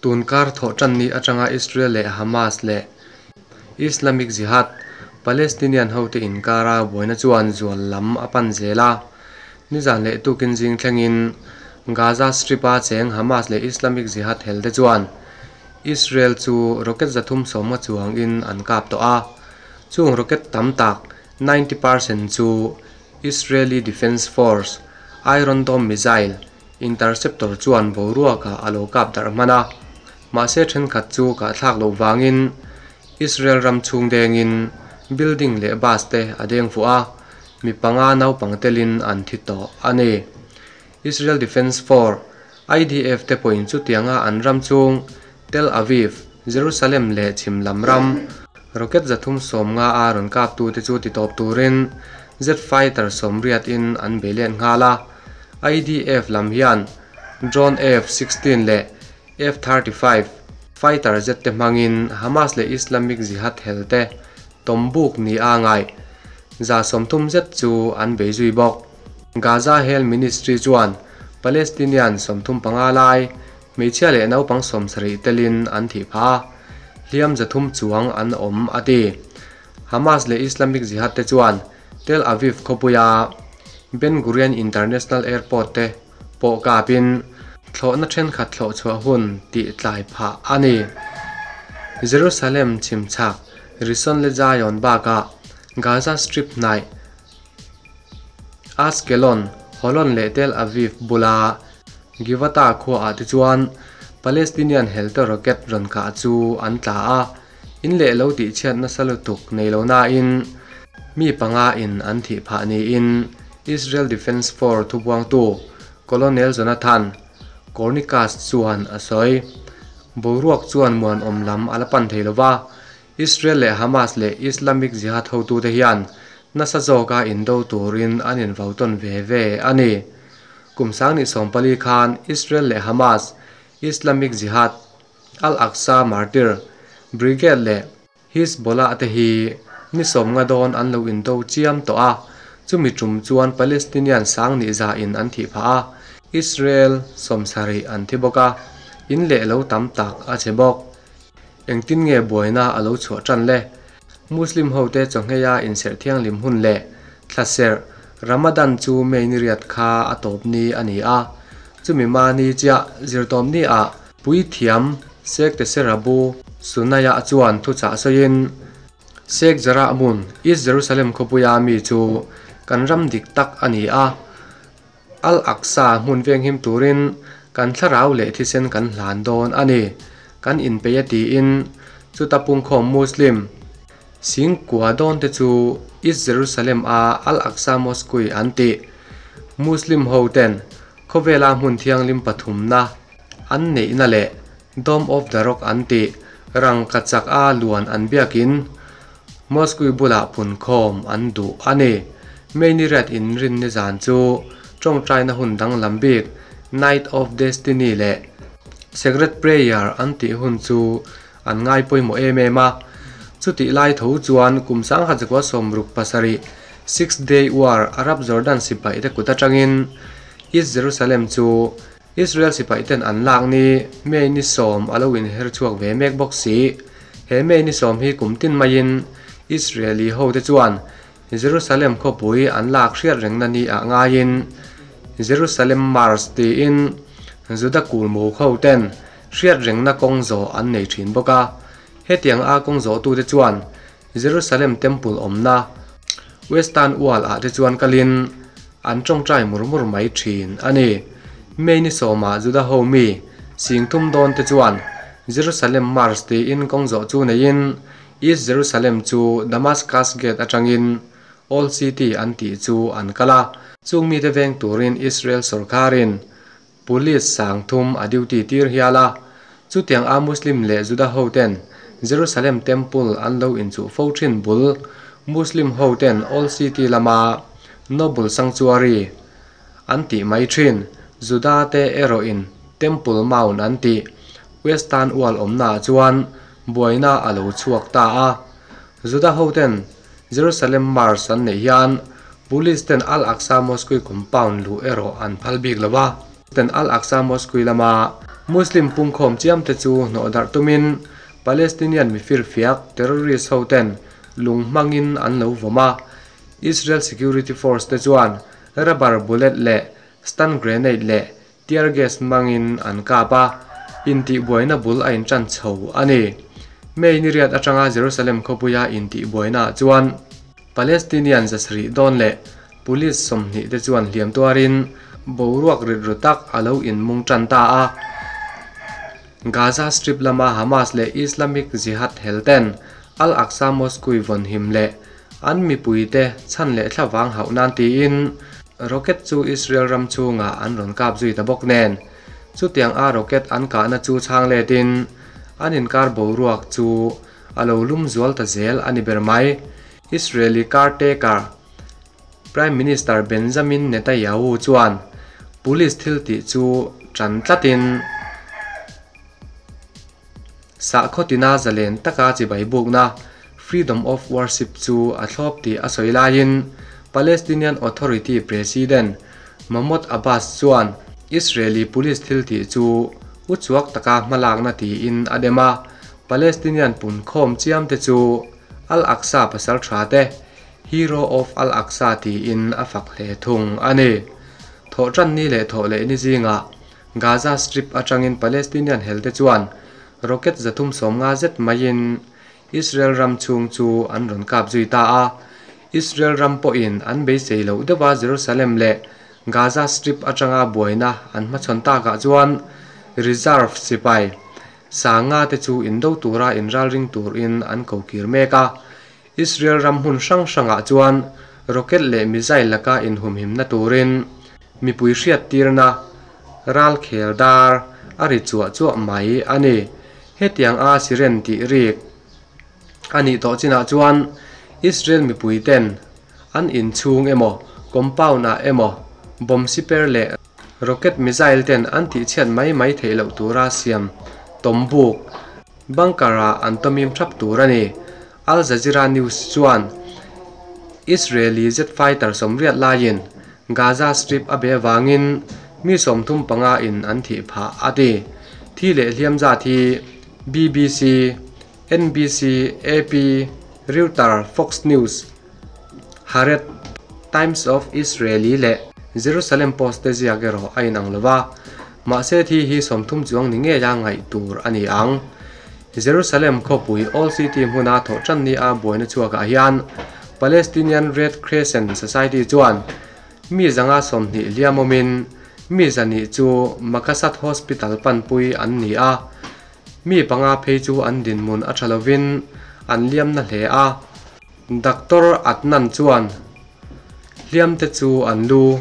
Tunkar thawhtanni atanga Israel leh Hamas leh Islamic Jihad, Palestinian hote inkara buaina chuan zual lam a pan zel a. Nizan leh tukin zing thlengin Gaza Strip-a cheng Hamas leh Islamic Jihad helte chuan Israel chu rocket 350 chuangin an kap tawh a. Chung rocket tam tak 90% chu Israeli Defense Force Iron Dome missile interceptor chuan boruakah a lo kap darh hman a. Mahse thenkhat chu kahthlak loh vangin Israel ram chhung dengin building leh bus te a deng fuh a, mi panga naupang telin an thi tawh a ni. Israel Defense Force, IDF, te pawhin chutianga an ram chhung Tel Aviv, Jerusalem leh chhim lam ram rocket 350 a rawn kaptu te chu titawp turin jet fighter 80 in an bei let nghal a. IDF lam hian drone F-16 leh F-35 fighter jet te hmangin Hamas leh Islamic Jihad helte tawmbuk ni a ngai 130 zet chu an bei zui bawk. Gaza Health Ministry chuan Palestinian 35 lai hmeichhia leh naupang 70 telin an thi pha a, hliam 300 chuang an awm a ti. Hamas leh Islamic Jihad te chuan Tel Aviv khawpuia Ben Gurion International Airport te pawh kapin thlawhna thenkhat thlawh chhuah hun tih tlai phah a ni. Jerusalem chhimchhak Rishon LeZion bakah Gaza Strip hnaih Ashkelon, Holon leh Tel Aviv bula Givata khuaah te chuan Palestinian helte rocket rawn kah chu an tla a, in leh lo tih chhiat nasa lutuk nei lo nain mi panga in an thih phah niin Israel Defense Force thubuangtu Colonel Jonathan Cornicus chuan a sawi. Boruak chuan muan awm lam a la pan thei lova, Israel leh Hamas leh Islamic Jihad hotute hian nasa zawka indo turin an invautawn ve ve a ni. Kum 2014 khan Israel leh Hamas, Islamic Jihad, Al-Aqsa Martyr Brigade leh Hezbollah te hi ni 50 dawn an lo indo chiam tawh a, chumi tum chuan Palestinian 10,000 in an thih phah a, Israel 70 an thi bawk a, in leh lo tam tak a che bawk. Engtin nge buaina a lo chhuah tan le? Muslim hote chawngheia inserh thianghlim hun leh thlaserh Ramadan chu May ni riat kha a tawp ni a ni a, chumi ma ni chiah zirtawm ni ah puithiam Sheikh Teserabu Sunaya chuan thuchah sawiin Sheikh Jarrah hmun East Jerusalem khawpuia mi chu kan ram dik tak a ni a, Al-Aqsa hmun venghim turin kan thlarau leh thisen kan hlan dawn a ni, kan inpeih a tiin chuta pungkhawm Muslim singkua dawn te chu East Jerusalem a Al-Aqsa Mosque an ti. Muslim hoten khawvela hmun thianghlim pathumna an neihna leh Dome of the Rock an ti rangkachak a luan an biakin Mosque bulah punkhawm an duh a ni. May ni riat in rin ni zan chu tawngtaina hun danglam bik Night of Destiny leh Sacred Prayer an tih hun chu an ngai pawimawh em em a. Chutih lai tho chuan kum 1967 Six Day War Arab Jordan sipai te kut atangin East Jerusalem chu Israel sipai ten an lak ni May ni 10 a lo inher chhuak ve mek bawk si. He May ni 10 hi kum tin maiin Israeli ho te chuan Jerusalem khawpui an lak hriat rengna ni ah ngaiin Jerusalem March tiin Juda kulmu ho ten hriat rengna kawng zawh an nei thin bawk a. Hetiang a kawng zawh tu te chuan Jerusalem Temple awmna Western Wall ah te chuan kalin an tawngtai mur mur mai thin a ni. May ni 10 ah Juda ho mi 30,000 dawn te chuan Jerusalem March tiin kawng zawh chu neiin East Jerusalem chu Damascus Gate atangin Old City an tih chu an kal a. Chung mi te veng turin Israel sarkarin police 300 a duty tir hial a. Chutiang a Muslim leh Juda hoten Jerusalem Temple an lo inchuh fo thin bul Muslim hoten Old City lama Noble Sanctuary an tih mai thin Juda te erawhin Temple Mount an tih Western Wall awmna chuan buaina a lo chhuak ta a. Juda hoten Jerusalem March an nei hian police ten Al-Aqsa Mosque compound lu erawh an phal bik lova. Ten Al-Aqsa Mosque lama Muslim pungkhawm chiamte chu hnawhdarh tumin Palestinian mifirfiak, terrorist, hoten lung hmangin an lo vawm a. Israel security force te chuan rubber bullet leh stun grenade leh tear gas hmangin an kap a, intihbuaina bul a intan chho a ni. May ni riat atanga Jerusalem khawpuia intihbuainaah chuan Palestinian zasarih dawn leh police 20 te chuan hliam tuarin boruak rit ru tak a lo inmung tan ta a. Gaza Strip lama Hamas leh Islamic Jihad helten Al-Aqsa Mosque vawn him leh an mipuite chhan leh thlavang hauh nan tiin rocket chu Israel ram chhungah an rawn kap zui ta bawk nen. Chutiang a rocket an kahna chu chhang letin an inkar boruak chu a lo lum zual ta zel a ni ber mai. Israeli caretaker Prime Minister Benjamin Netanyahu chuan police thil tih chu tan tlatin sahkhaw-tina zalen taka chibai bukna freedom of worship chu a thlawp tih a sawi laiin Palestinian Authority President Mahmoud Abbas chuan Israeli police thil tih chu uchuak taka hmalakna tiin a dem a. Palestinian punkhawm chiamte chu Al-Aqsa pasal tha te Hero of Al-Aqsa tiin a fak hle thung a ni. Thawhtan ni leh thawh leh ni zingah Gaza Strip atangin Palestinian helte chuan rocket 350 zet maiin Israel ram chhung chu an rawn kap zui ta a. Israel ram pawhin an beisei loh deuha Jerusalem leh Gaza Strip atanga buaina an hmachhawn takah chuan reserve sipai sanga te chu indo tura inralring turin an ko kir mek a. Israel ram hmun hrang hrangah chuan rocket leh missile laka inhumhimna turin mipui hriat tirna ral khel dar a ri chuah chuah mai a ni. Hetiang a siren tih rik a nih tawh chinah chuan Israel mipui ten an inchhung emaw compound ah emaw bomb siper leh rocket missile ten an tihchhiat mai mai theih loh tura siam tawmbuk bunker ah an tawmim thap tur a ni. Al Jazeera News chuan Israeli jet fighter 80 laiin Gaza Strip a be wangin mi 35 in an thih phah a ti. Thi leh hliam zat hi BBC, NBC, AP, Reuters, Fox News, Haaretz, Times of Israeli leh Jerusalem Post te ziak erawh a inang lova, mahse thi hi 30 chuang ni ngeia ngaih tur a ni ang. Jerusalem khawpui Old City hmuna thawhtan ni a buaina chhuakah hian Palestinian Red Crescent Society chuan mi 120 hliam awmin mi 200 chu Makassar Hospital panpui an ni a. Mi 5 phei chu an dinhmun a tha lovin an liamna hle a. Dr. Adnan chuan hliam te chu an lu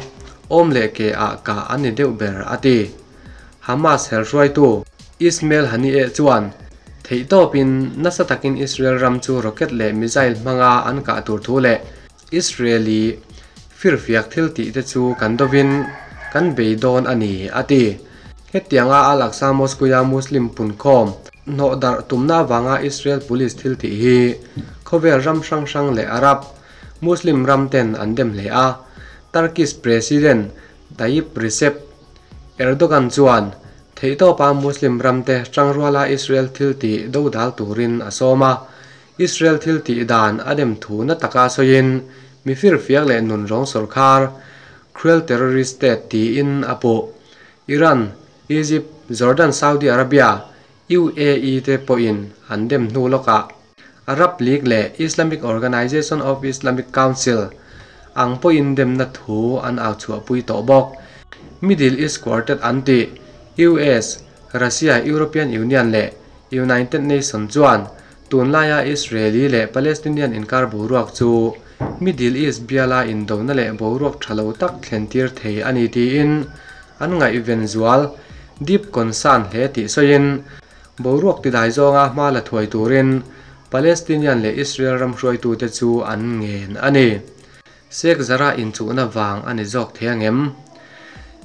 awm leh ke ah ka an ni deuh ber a ti. Hamas hel hruaitu Ismail Haniyeh chuan theihtawpin nasa takin Israel ram chu rocket leh missile hmanga an kah tur thu leh Israeli firfiak thil tih te chu kan dovin kan bei dawn a ni a ti. Hetianga Al-Aqsa Mosque-a Muslim punkhawm hnawhdarh tumna wanga Israel police thil tih hi khawvel ram hrang hrang leh Arab Muslim ram ten an dem hle a. Turkish President Tayyip Recep Erdogan chuan theihtawpa Muslim ram te tangruala Israel thil tih dodal turin a sawm a. Israel thil tih dan a dem thu na taka sawiin mi firfiak leh nun rawng sorkar cruel terrorist state tiin a pawh. Iran, Egypt, Jordan, Saudi Arabia, UAE te pawhin an dem hnu lawkah Arab League leh Islamic Organization of Islamic Council ang pawhin demna thu an au chhuahpui tawh bawk. Middle East Quartet an ti US, Russia, European Union leh United Nations chuan tunlaia Israeli leh Palestinian inkar boruak chu Middle East biala indona leh boruak thalo tak thlen tir thei ani tiin an ngaih ven zual deep concern hle tih sawiin boruak tidai zawnga hma la thuai turin Palestinian leh Israel ram hruaitu te chu an ngen a ni. Sheikh Jarrah inchuhna wang ani zawk thei angem.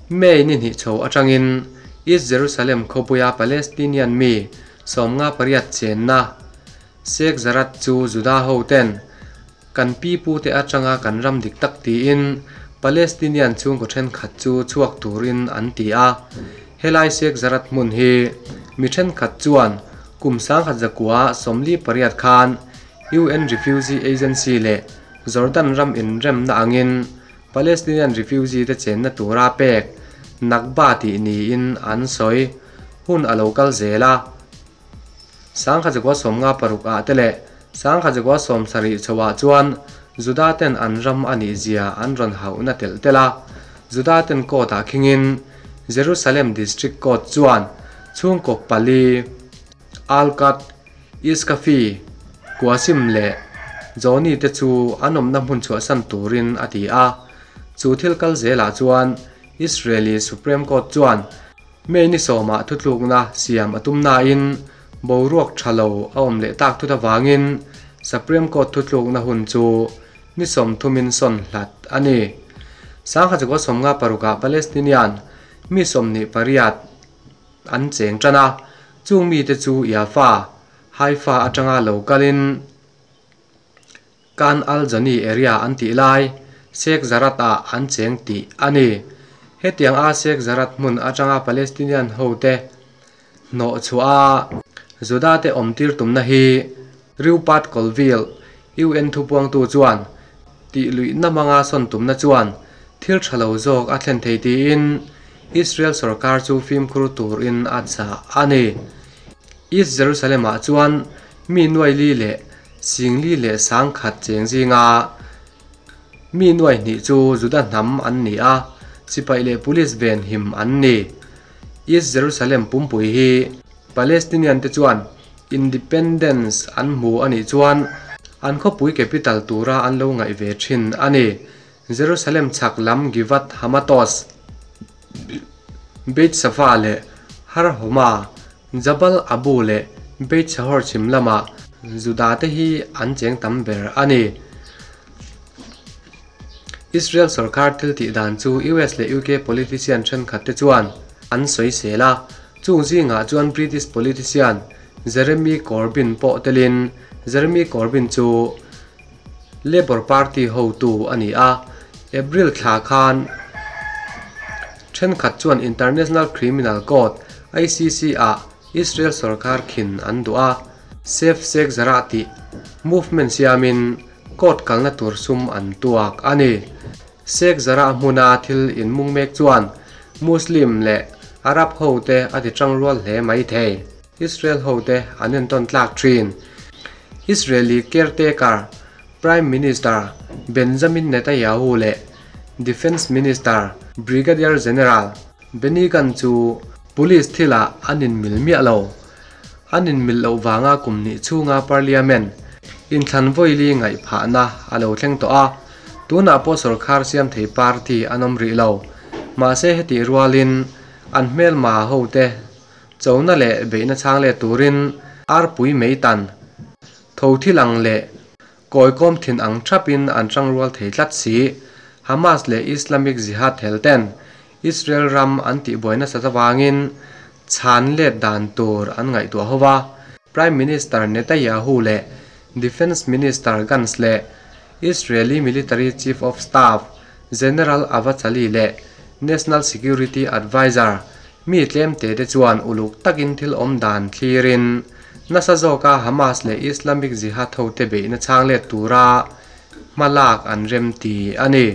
May ni hnih chho atangin East Jerusalem khawpuia Palestinian mi 58 chenna Sheikh Jarrah chu Juda ho ten kan pi pu te atanga kan ram dik tak tiin Palestinian chhungkaw thenkhat chu chhuak turin an ti a. Helai Sheikh Jarrah hmun hi mi thenkhat chuan kum 1948 khan UN Refugee Agency leh Jordan ram inremna angin Palestinian refugee te chenna tura pek Nakba tih niin an sawi. Hun a lo kal zel a. 1956 ah te leh 1970 chho ah chuan Juda ten an ram a nih zia an rawn hauhna telh telh a. Juda ten court ah khingin Jerusalem District Court chuan chhungkaw pali, Al-Qad, Iskafi, Qasim leh Joni te chu an awmna hmun chhuahsan turin a ti a. Chu thil kal zelah chuan Israeli Supreme Court chuan May ni sawmah thutlukna siam a tum nain boruak tha lo a awm leh tak thut avangin Supreme Court thutlukna hun chu ni sawmthumin sawn hlat a ni. 1956 ah Palestinian mi 28 an cheng tan a, chung mite chu Yafa, Haifa atanga lo kalin Khan al-Jani area an tih lai Sheikh Jarrah ah an cheng tih a ni. Hetiang a Sheikh Jarrah hmun atanga Palestinian hote hnawh chhuah a, Juda te awm tir tumna hi Rupert Colville, UN thupuangtu chuan tih luihna hmanga sawn tumna chuan thil tha lo zawk a thlen thei tiin Israel sorkar chu fimkhur turin a chah a ni. East Jerusalem ah chuan mi nuai li leh singli leh sangkhat cheng zinga mi nuai hnih chu Juda hnam an ni a, sipai leh police ven him an ni. East Jerusalem pumpui hi Palestinian te chuan independence an hmu a nih chuan an khawpui capital tura an lo ngaih ve thin a ni. Jerusalem chhak lam Givat Hamatos, Beit Safa leh Har Homa, Jabal Abu leh Beit Shahor chhim lamah Juda te hi an cheng tam ber a ni. Israel sorkar thil tih dan chu US leh UK politician thenkhat te chuan an sawisel a, chung zingah chuan British politician Jeremy Corbyn pawh telin Jeremy Corbyn chu Labour Party hotu a ni a, April thla khan thenkhat chuan International Criminal Court, ICC, ah Israel sorkar khin an duh a, Save Sheikh Jarrah tih movement siamin court kalna tur sum an tuak a ni. Sheikh Jarrah hmuna thil inmung mek chuan Muslim leh Arab hote a ti tang rual hle mai thei. Israel hote an entawn tlak thin. Israeli caretaker Prime Minister Benjamin Netanyahu leh Defence Minister Brigadier General Benny Gantz chu police thilah an inmil miah lo. An inmil loh vanga kum hnih chhunga Parliament inthlan vawili ngaih phahna a lo thleng tawh a, tunah pawh sorkar siam thei party an awm rih lo. Mahse hetih rualin an hmelma hote chona leh beihna chhang let turin arpui meitan tho thil ang leh kawikawm thin ang thapin an tangrual thei tlat si. Hamas leh Islamic Jihad hel ten Israel ram an tihbuai nasat avangin chhan let dan tur an ngaihtuah ho va. Prime Minister Netanyahu leh Defence Minister Gantz leh Israeli Military Chief of Staff General Avachali leh National Security Adviser mi tlemte te chuan uluk takin thil awm dan thlirin nasa zawka Hamas leh Islamic Jihad hote beihna chhang let tura hmalak an rem ti a ni.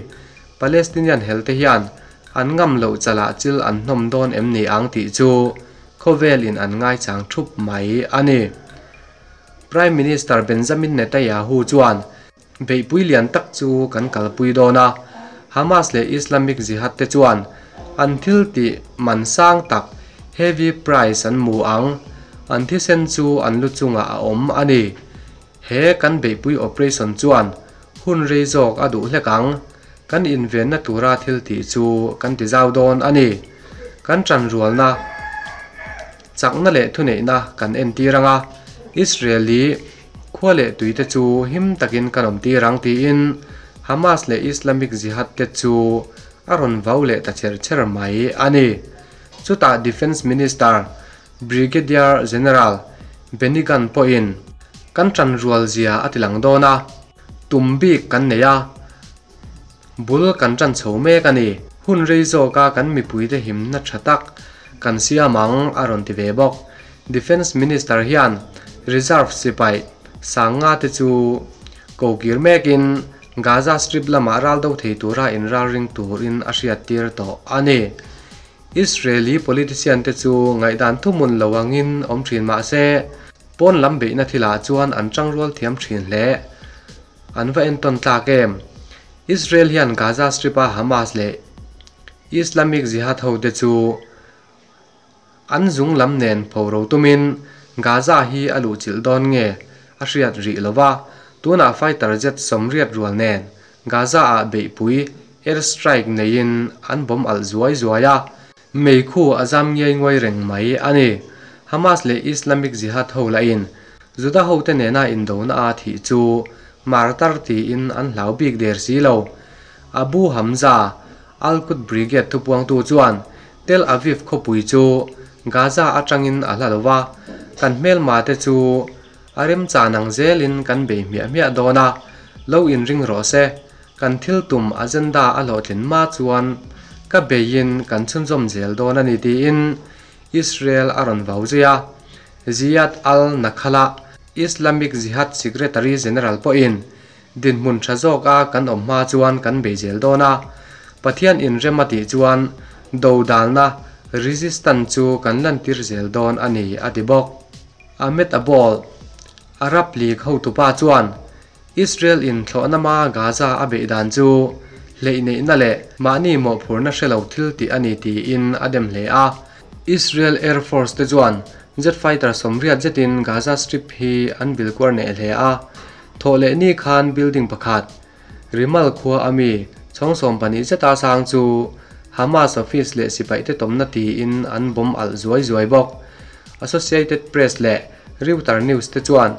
Palestinian hel te hian an ngam loh chalah chil an hnawm dawn em ni ang tih chu khawvelin an ngaichang thup mai a ni. Prime Minister Benjamin Netanyahu chuan beihpui lian tak chu kan kalpui dawn a, Hamas leh Islamic Jihad te chuan an thil tih man sang tak heavy price an mu ang, an thisen chu an lu chungah a awm a ni. He kan beihpui operation chuan hun rei zawk a duh hlek ang, kan invenna tura thil tih chu kan ti zau dawn a ni. Kan tanrualna, chakna leh thuneihna kan entir ang a, Israeli khua leh tuite chu him takin kan awm tir ang tiin Hamas leh Islamic Jihad te chu a rawn vau leh ta cher cher mai a ni. Chutah Defence Minister Brigadier General Benny Gantz pawhin kan tanrual zia a ti lang dawn a, tum bik kan nei a, bul kan tan chho mek a ni. Hun rei zawka kan mipuite himna tha tak kan siam ang, a rawn ti ve bawk. Defence Minister hian reserve sipai sanga te chu ko kir mekin Gaza Strip lama ral do thei tura inralring turin a hriattir tawh a ni. Israeli politician te chu ngaihdan thuhmun lo angin awm thin mah se, pawn lam beihna thilah chuan an tangrual thiam thin hle. An va entawn tlak em? Israel hian Gaza Strip-a Hamas leh Islamic Jihad ho te chu an zung lam nen phoro tumin Gaza hi a luhchilh dawn nge a hriat rih lo va, tunah fighter jet 80 rual nen Gaza-ah beihpui air strike neiin an bomb alh zuai zuai a, meikhu a zam ngiai nguai reng mai a ni. Hamas leh Islamic Jihad ho lahin Juda hote nena indona a thih chu martar tiin an hlau bik der si lo. Abu Hamza, Al-Quds Brigade thupuangtu chuan Tel Aviv khawpui chu Gaza atangin a hla lo va, kan hmelma te chu a remchan ang zelin kan bei hmiah hmiah dawn a, lo inring rawh se. Kan thil tum agenda a hlawhtlin hma chuan ka beiin kan chhunzawm zel dawn a ni tiin Israel a rawn vau zui a. Ziyad al-Nakhala, Islamic Jihad Secretary General pawhin dinhmun tha zawka kan awm hma chuan kan bei zel dawn a, Pathian inrem a tih chuan dodalna, resistance, chu kan lantir zel dawn a ni, a ti bawk. Ahmed Aboul, Arab League hotupa chuan Israel in thlawhna hma Gaza a beih dan chu hleihneihna leh mahni mawhphurna hre lo thil tih a ni tiin a dem hle a. Israel Air Force te chuan jet fighter 80 zetin Gaza Strip hi an vil kuar neh hle a. Thawhlehni khan building pakhat, Rimal khua a mi chhawng 12 zeta sang chu Hamas office leh sipaih te tawmna tiin an bomb alh zuai zuai bawk. Associated Press leh Reuters News te chuan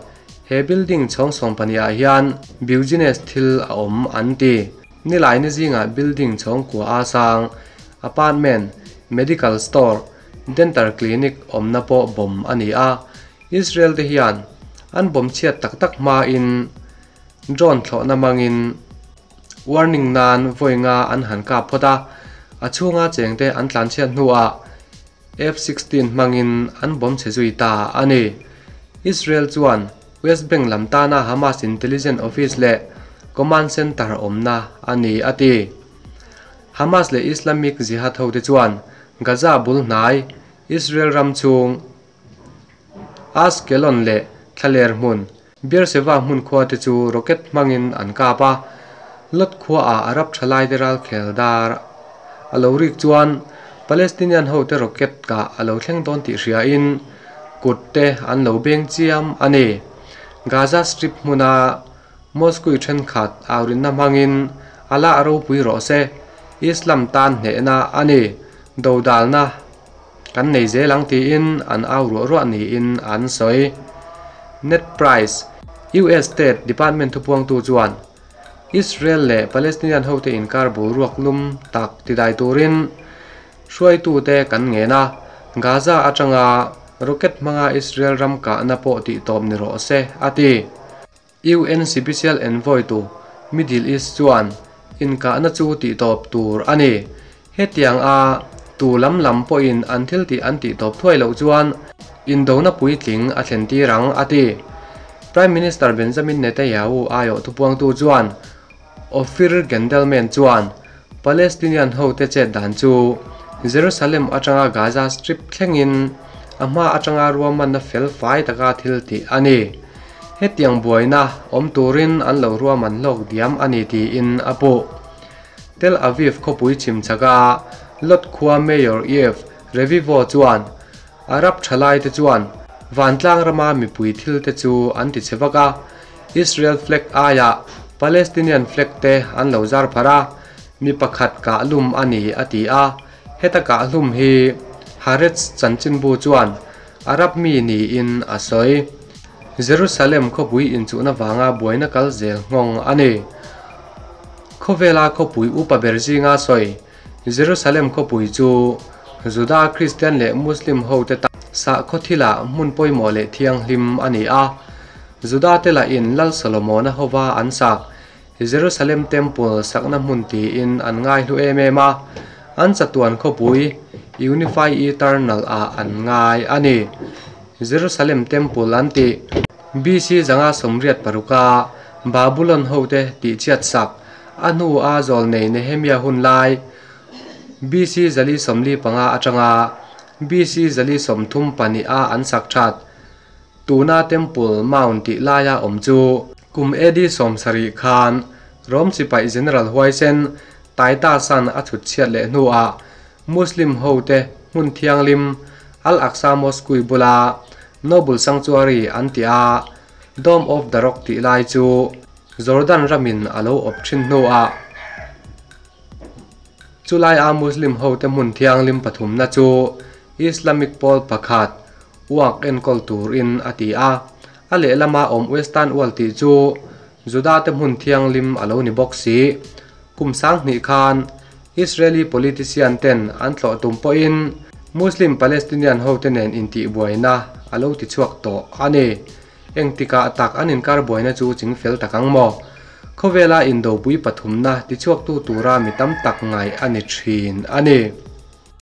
he building chhawng 12 ah hian business thil a awm an ti. Nilai ni zingah building chhawng kua a sang, apartment, medical store, dental clinic awmna pawh bomb a ni a. Israel te hian an bomb chhiat tak tak hmain drone thlawhna hmangin warning nan vawi nga an han kap phawt a, a chhunga chengte an tlan chhiat hnuah F-16 hmangin an bomb chhe zui ta a ni. Israel chuan West Bank lam tana Hamas intelligence office leh command center awmna a ni a ti. Hamas leh Islamic Jihad hote chuan Gaza bul hnai Israel ram chhung Ashkelon leh thlaler hmun Beersheba hmun khua te chu rocket hmangin an kap a, Lod khuaah Arab thalai te ralkhel dar a lo rik chuan Palestinian hote rocket kah a lo thleng dawn tih hriain kut te an lo beng chiam a ni. Gaza Strip hmuna mosque thenkhat aurinna hmangin Allah a ropui rawh se, Islam tan hnehna a ni, dodalna kan nei zel ang tiin an au ruah ruah niin an sawi. Ned Price, US State Department thupuangtu chuan Israel leh Palestinian hote inkar boruak lum tak tidai turin hruaitute kan ngen a, Gaza atanga rocket hmanga Israel ram kahna pawh tihtawp ni rawh se, a ti. UN Special Envoy tu Middle East chuan inkahna chu tihtawp tur a ni. Hetiang a tu lam lam pawhin an thil tih an tihtawp thuai loh chuan indona puitling a thlen tir ang, a ti. Prime Minister Benjamin Netanyahu aiawh thupuangtu chuan Ofir Gendelman chuan Palestinian hote chet dan chu Jerusalem atanga Gaza Strip thlengin a hma atanga ruahmanna fel fai taka thil tih a ni. Hetiang buaina awm turin an lo ruahman hlawk diam a ni tiin a puh. Tel Aviv khawpui chhimchhaka Lod khua Mayor Yev Revivo chuan Arab thalai te chuan vantlang rama mipui thil te chu an ti che vak a, Israel flag aiah Palestinian flag te an lo zar phar a, mi pakhat kah hlum a ni a ti a. Heta kah hlum hi Haaretz chanchinbu chuan Arab mi niin a sawi. Jerusalem khawpui inchuhna vanga buaina kal zel nghawng a ni. Khawvela khawpui upa ber zinga sawi Jerusalem khawpui chu Juda, Kristian leh Muslim hote tan sahkhaw thilah hmun pawimawh leh thianghlim a ni a. Juda te lahin Lal Solomona hova an sak Jerusalem Temple sakna hmun tiin an ngai hlu em em a. An chatuan khawpui, Unify Eternal ah an ngai a ni. Jerusalem Temple an tih. BC 586 a Babulon hote tihchhiat sak a hnu a zawlnei Nehemia hun lai BC 445 atanga BC 432 a an sak that tuna Temple Mount tih laia awm chu kum AD 70 khan Rom sipai General huaisen Titus-a'n a chhut chhiat leh hnuah Muslim hote hmun thianghlim Al-Aqsa Mosque bula Noble Sanctuary an tih a Dome of the Rock tih lai chu Jordan ramin a lo awp thin hnuah chulai a Muslim hote hmun thianghlim pathumna chu Islamic pawl pakhat uak enkawl turin a ti a. A lehlama awm Western Wall tih chu Juda te hmun thianghlim a lo ni bawk si. Kum 2000 khan Israeli politician ten an tlawh tum pawhin Muslim Palestinian hote nen intihbuaina a lo ti chhuak tawh a ni. Engtikah tak an inkar buaina chu chingfel tak ang maw? Khawvela indopui pathumna tichhuaktu tura mi tam tak ngai a ni thin a ni.